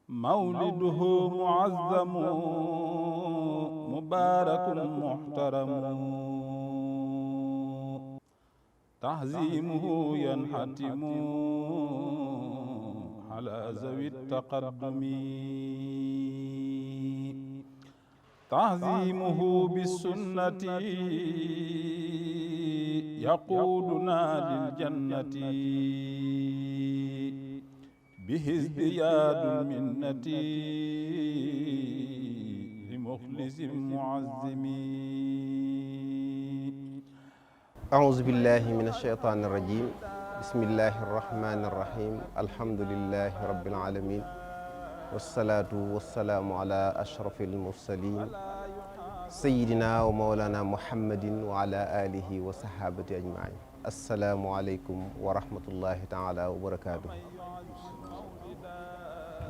mawliduhu muazzamu mubaarakun muhtaramu ta'zimuhu yanhatimu ala zawi taqaddumi ta'zimuhu bisunnati yaquduna lil jannati bihi izdiyaadul minnati li muxlisin muazzimi. أعوذ بالله من الشيطان الرجيم بسم الله الرحمن الرحيم الحمد لله رب العالمين والصلاة والسلام على أشرف المرسلين سيدنا ومولانا محمد وعلى آله وصحابته أجمعين السلام عليكم ورحمة الله تعالى وبركاته.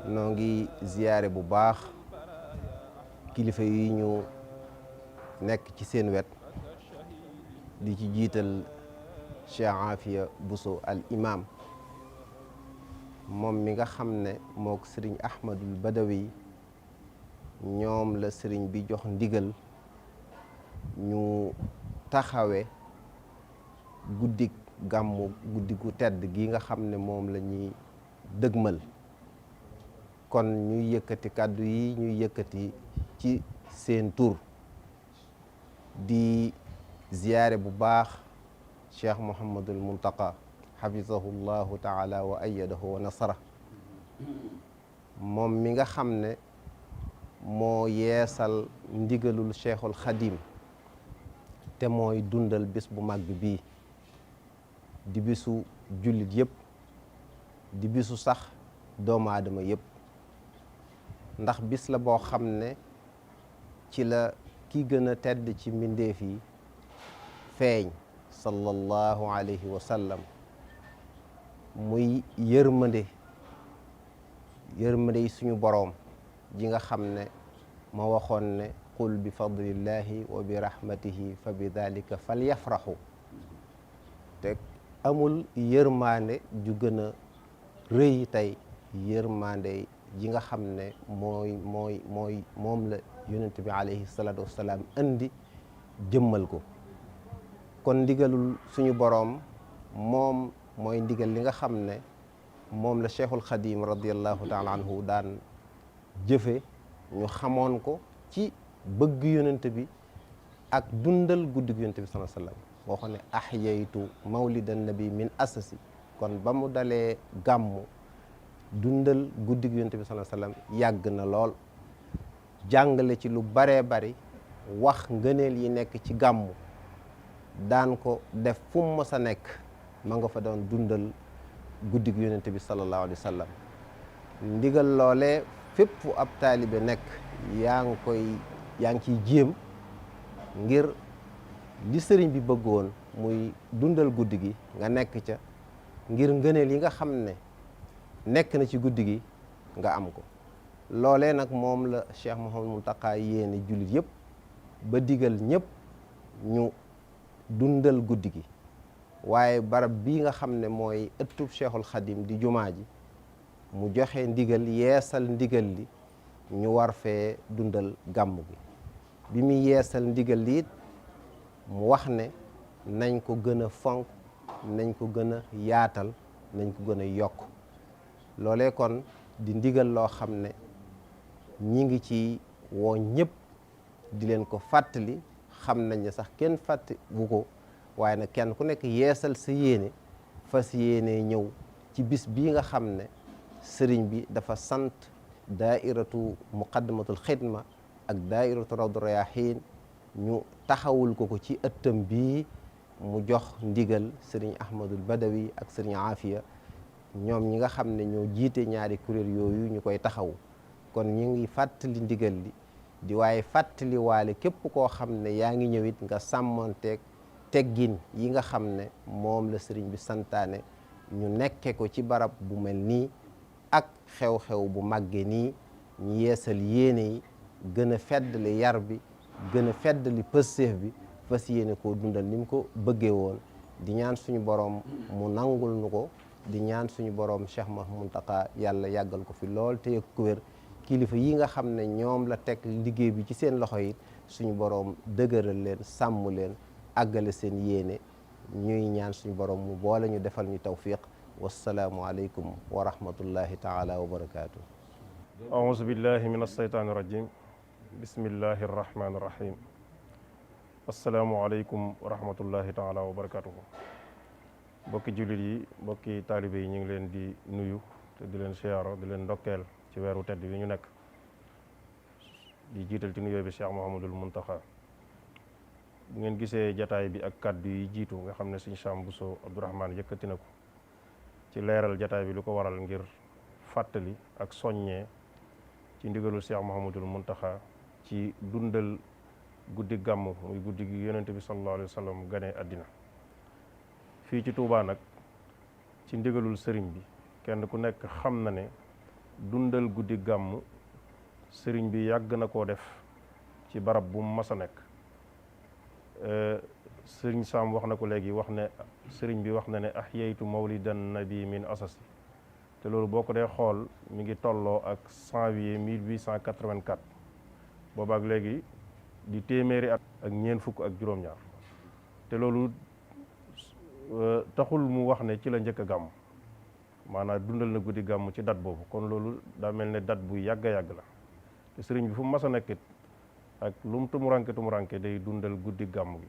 noo ngi ziyaare bu baax kilifa yi ñu nekk ci seen wet di ci jiital Cheikh Afia Bousso al imam moom mi nga xam ne mook sëriñ Ahmadul Badawi ñoom la sëriñ bi jox ndigal ñu taxawe guddik gàmmu guddi gu tedd gi nga xam ne moom la ñuy dëgmal kon ñuy yëkkati kàddu yi ñuy yëkkati ci seen tur di ziyaare bu baax cheikh Mouhamadul Muntaqa xafizahu llahu taala wa ayadahu wa nasara moom mi nga xam ne moo yeesal ndigalul cheikhul xadim te mooy dundal bés bu màgg bii di bisu jullit yëpp di bisu sax doomu aadama yëpp ndax bis la boo xam ne ci la ki gën a tedd ci mbindeef yi feeñ sallallahu alayhi wa sallam muy yërmande yi suñu boroom ji nga xam ne ma waxoon ne qul bi fadlillahi wa bi rahmatihi fa bi dalika fal yafraxu te amul yërmande ju gën a rëy tey yërmande ji nga xam ne moom la yonent bi alayhi salaatu wassalaam indi jëmmal ko kon ndigalul suñu boroom moom mooy ndigal li nga xam ne moom la cheikhul xadim radiallahu taala anhu daan jëfe ñu xamoon ko ci bëgg yonent bi ak dundal guddig yonent bi sallallahu alayhi wasallam boo xam ne ahyaytu mawlidan nabi min asasi kon ba mu dalee gàmmu dundal guddig yonent bi sallallahu alayhi wasallam yàgg na lool jàngale ci lu baree bari wax ngëneel yi nekk ci gàmmu daan ko def fu mu mës a nekk ma nga fa doon dundal guddig yonent bi sallallahu alayhi wasallam ndigal loolee fépp fu ab taalibe nekk yaa ngi ciy jéem ngir li sëriñ bi bëggoon muy dundal guddi gi nga nekk ca ngir ngëneel yi nga xam ne nekk na ci guddi gi nga am ko loolee nag moom la Cheikh Mouhamadou Mountakha yéene jullit yëpp ba digal ñëpp ñu dundal guddi gi waaye barab bii nga xam ne mooy ëttub Cheikhul Khadim di jumaa ji mu joxe ndigal yeesal ndigal li ñu war fee dundal gàmm gi bi muy yeesal ndigal li it mu wax ne nañ ko gën a fonk nañ ko gën a yaatal nañ ko gën a yokk loolee kon di ndigal loo xam ne ñi ngi ci woo ñëpp di leen ko fàttali xam nañ ne sax kenn fàtte bu ko waaye nag kenn ku nekk yeesal sa yéene fas yéene ñëw ci bis bii nga xam ne sëriñ bi dafa sant daairatu muqaddamatul xidma ak daairatu rawdu rayahin ñu taxawul ko ci ëttam bii mu jox ndigal sëriñ Ahmadul Badawi ak sëriñ Afia ñoom ñi nga xam ne ñoo jiite ñaari kuréel yooyu ñu koy taxawu kon ñu ngi fàttali ndigal li di waaye fàttali waale képp koo xam ne yaa ngi ñëwit nga sàmmanteeg teggin yi nga xam ne moom la sëriñ bi santaane ñu nekke ko ci barab bu mel nii ak xew-xew bu màgge nii ñu yeesal yéene yi gën a feddali yar bi gën a feddali pësseef bi fas yéene koo dundal ni mu ko bëggee woon di ñaan suñu borom mu nangul nu ko di ñaan suñu borom Cheikh Mouhamadou Mountakha yàlla yàggal ko fi lool te yëg ko wér kilifa yi nga xam ne ñoom la teg liggéey bi ci seen loxo yi suñu borom dëgëral leen sàmm leen àggale seen yéene ñuy ñaan suñu borom mu boole ñu defal ñu tawfiq wassalaamu aleykum wa rahmatullahi taala wa barakaatu. auzu billahi min alsheytaani irajim bismillahi arrahmani irrahim assalaamu aleykum wa rahmatullahi taala wa barakatuhu mbokki jullit yi mbokki taalibe yi ñu ngi leen di nuyu te di leen siyaaro di leen ndokkeel ci weeru tedd bi ñu nekk di jiital ci nuyoo bi Cheikh Mouhamadul Mountakha bu ngeen gisee jataay bi ak kàddu yi jiitu nga xam ne Sëñ Sam Bousso Abdourahmane yëkkati na ko ci leeral jataay bi lu ko waral ngir fàttali ak soññee ci ndigalul Cheikh Mouhamadul Mountakha ci dundal guddi gàmm muy guddi gi yonente bi sallallahu alayhi wa sallam gane àddina fii ci Touba nag ci ndigalul sëriñ bi kenn ku nekk xam na ne dundal guddi gàmm sëriñ bi yàgg na koo def ci barab bu mu mas a nekk sëriñ Sam wax na ko léegi wax ne sëriñ bi wax na ne ahyaytu mawlidan nabi min asasi te loolu boo ko dee xool mi ngi tolloo ak janvier 1884 boobaak léegi di téeméeri at ak ñeent fukk ak juróom-ñaar te loolu taxul mu wax ne ci la njëkk a gàmm maanaam dundal na guddi gàmm ci date boobu kon loolu daa mel ne date bu yàgg a yàgg la te sëriñ bi fu mu mas a nekkit ak lu mu tumuranke day dundal guddi gàmm gi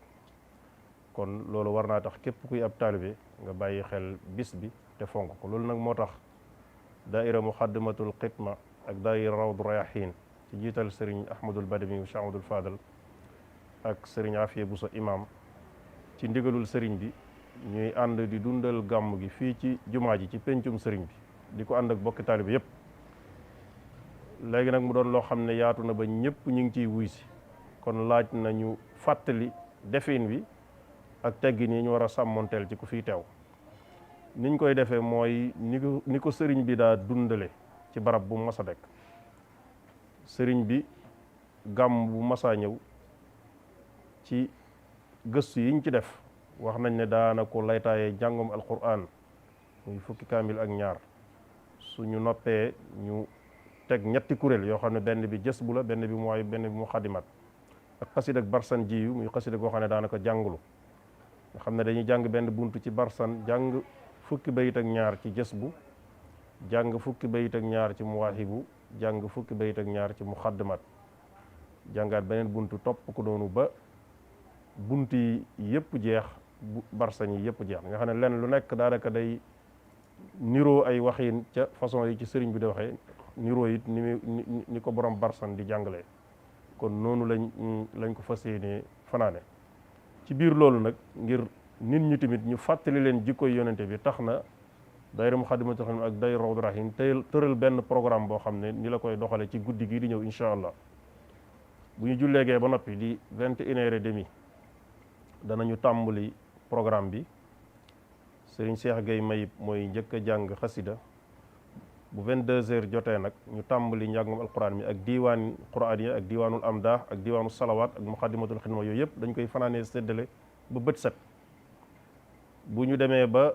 kon loolu war naa tax képp kuy ab taalibe nga bàyyi xel bis bi te fonk ko loolu nag moo tax daaira muxaddamatul xidma ak daaira rawdu rayaxiin ci jiital sëriñ ahmadul badami Cheikh Ahmadul Fadal ak sëriñ Afiya Buso imam ci ndigalul sëriñ bi ñuy ànd di dundal gàmm gi fii ci jumaa ji ci pencum sëriñ bi di ko ànd ak bokki taalibe yépp léegi nag mu doon loo xam ne yaatu na ba ñëpp ñu ngi ciy wuy si kon laaj nañu fàttali defin wi ak teggin yi ñu war a sàmmonteel ci ku fiy teew niñ koy defee mooy ni ko sëriñ bi daa dundale ci barab bu mas a dekk sëriñ bi gàmm bu masaa ñëw ci gëstu yiñ ci def wax nañ ne daana ko laytaaye jàngum alquran muy fukki kaamil ak ñaar suñu noppee ñu teg ñetti kuréel yoo xam ne benn bi jës bu la benn bi mooy benn bi mu xadimat ak xasid ak barsan jiyu muy xasid goo xam ne daanaka jàngulu nga xam ne dañuy jàng benn buntu ci barsan jàng fukki bayit ak ñaar ci jës bu jàng fukki bayit ak ñaar ci muwaahibu jàng fukki bayit ak ñaar ci muxaddimat jàngaat beneen buntu topp ko noonu ba bunt yi yëpp jeex barsan yi yëpp jeex nga xam ne lenn lu nekk daanaka day niroo ay waxiin ca façon yi ci sëriñ bi di waxee niroo it ni ko borom barsan di jàngalee kon noonu lañ ko fas yéenee fanaane ci biir loolu nag ngir nit ñi tamit ñu fàttali leen jikkoy yonente bi tax na daayira Muxaddamatul Xidma ak daayira Rawdu Rahiim tëral benn programme boo xam ne ni la koy doxale ci guddi gii di ñëw incha allah bu ñu julleegee ba noppi di 21h30 danañu tàmbali programme bi sëriñ Cheikh Gueye Mayib mooy njëkk a jàng xasida bu 22h jotee nag ñu tàmbali njàngum alquran mi ak diiwaan quran yi ak diiwaanul amdah ak diiwaanul salawaat ak Muxaddamatul Xidma yooyu yëpp dañ koy fanaanee séddale ba bët set bu ñu demee ba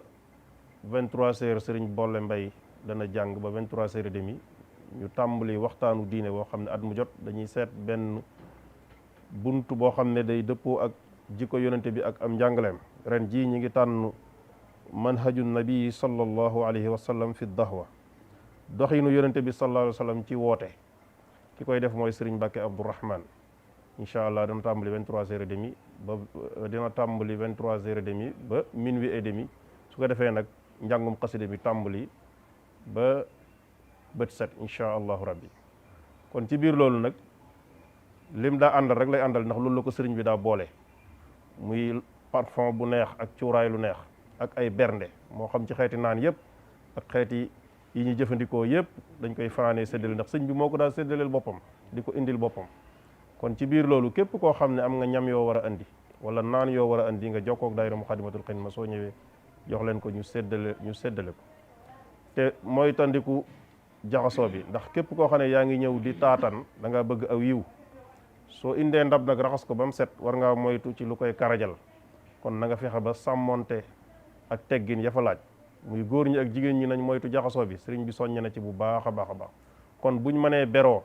23h sëriñ Bolle Mbay dana jàng ba 23h30 ñu tàmbali waxtaanu diine boo xam ne at mu jot dañuy seet benn bunt boo xam ne day dëppoo ak jikko yonente bi ak am njàngaleem ren jii ñi ngi tànn manhaju nabii sallallahu alayhi wa sallam fi dahwa doxinu yonente bi sallallahu alayhi wa sallam ci woote ki koy def mooy sëriñ Mbàkke Abdourahman incha allah dana tàmbali 23h30 ba dina tàmbali 23h30 ba minuit et demi su ko defee nag njàngum xasida mi tàmbali ba bët set incha allahu rabbi kon ci biir loolu nag lim daa àndal rek lay àndal ndax loolu la ko sëriñ bi daa boole muy parfum bu neex ak cuuraay lu neex ak ay bernde moo xam ci xeeti naan yëpp ak xeeti yi ñuy jëfandikoo yëpp dañ koy fanaanee séddale ndax sëñ bi moo ko daa séddaleel boppam di ko indil boppam kon ci biir loolu képp koo xam ne am nga ñam yoo war a andi wala naan yoo war a andi nga jokkoo ak daayira Muxaddamatul Xidma soo ñëwee jox leen ko ñu séddale ko te mooy tandiku jaxasoo bi ndax képp koo xam ne yaa ngi ñëw di taatan da ngaa bëgg aw yiw soo indee ndab nag raxas ko ba mu set war ngaa moytu ci lu koy karajal kon na nga fexe ba sàmmonte ak teggin ya fa laaj muy góor ñi ak jigéen ñi nañ moytu jaxasoo bi sëriñ bi soññ na ci bu baax a baax a baax kon buñ mënee beroo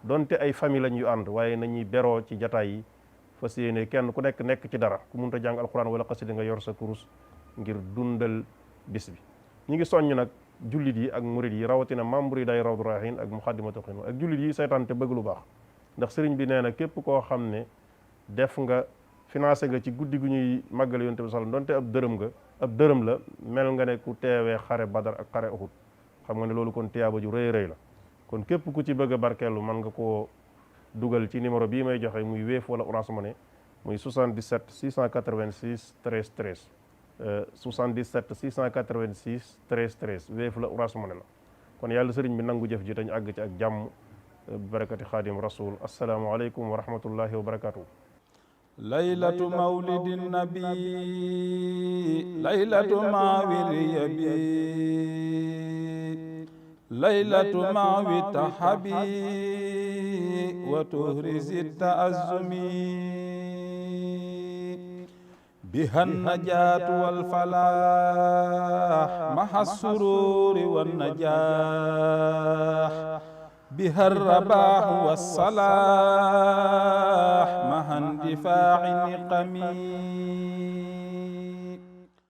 donte ay famille lañ yu ànd waaye nañuy beroo ci jataay yi fas yéene kenn ku nekk ci dara ku munta jàng alquran wala xasida nga yor sa kurus ngir dundal bis bi ñi ngi soññ nag jullit yi ak murid yi rawatina membre yi day Rawdu Rayaahiin ak Muxaddamatul Xidma ak jullit yi saytaan te bëgg lu baax ndax sëriñ bi nee na képp koo xam ne def nga financé nga ci guddi gu ñuy màggale yonent bi sallam donte ab dërëm la mel nga ne ku teewee xare Badar ak xare Uhud xam nga ne loolu kon tiyaaba ju rëy rëy la kon képp ku ci bëgg a barkeelu mën nga koo dugal ci numéro bii may joxe muy Wave wala Orange Money muy 77 686 13 13 77 686 13 13 Wave la Orange Money la kon yàlla sëriñ bi nangu jëf ji dañu àgg ci ak jàmm barakati xaadim rasul assalaamu aleykum wa rahmatullahi wa barakatuh laylatu mawlidin nabi laylatu mawiri bi laylatu mawi tahabi wa tuhrizi ta'azzumi biha najaatu wal falaax maha sururi wan najaax biha rabaax wassalaax maha indifaa'i niqami